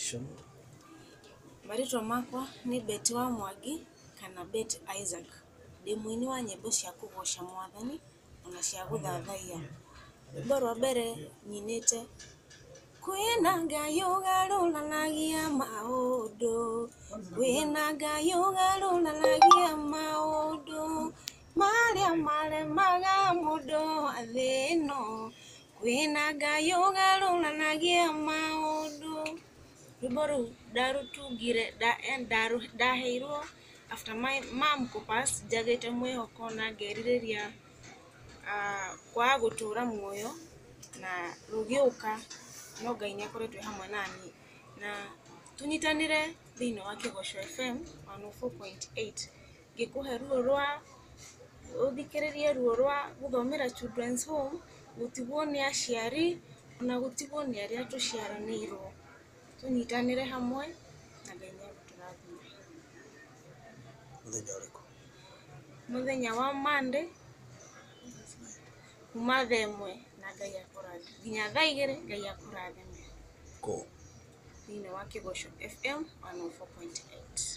Introduction. Marĩtwa makwa nĩ Betty wa Mwangi kana Betty Isaac. Ndĩ mũini wa nyĩmbo cia kũgoca mwathani ona cia gũthathaiya. Rwĩmbo rwa mbere nyinĩte kwĩna Ngai ũgarũranagia maũndũ, kwĩna Ngai ũgarũranagia maũndũ marĩa maremaga mũndũ wa thĩ ĩno, kwĩna Ngai ũgarũranagia maũndũ. Rwĩmbo rũu ndarũtungire ndaheirwo after my mom kũ pass, njagĩte mwĩhoko na ngerirĩria kwaga gũtũra muoyo na rũgĩũka, no Ngai nĩ akoretwo e hamwe naniĩ, na tũnyitanĩre thĩinĩ wa Kĩgoco FM 104.8, ngĩkũhe ruo rwa ũthikĩrĩrie, ruo rwa gũthomera Children's Home, gũtigwo nĩ aciari ona gũtigwo nĩ arĩa tũciaranĩirwo. Tũnyitanĩre hamwe na Ngai nĩ egũtũrathima. Mũthenya ũrĩkũ? Mũthenya wa Monday kuma thaa 1 na Ngai akũrathime nginya thaa 2, Ngai akũrathime. Kũ? Thĩinĩ wa Kĩgoco FM 104.8.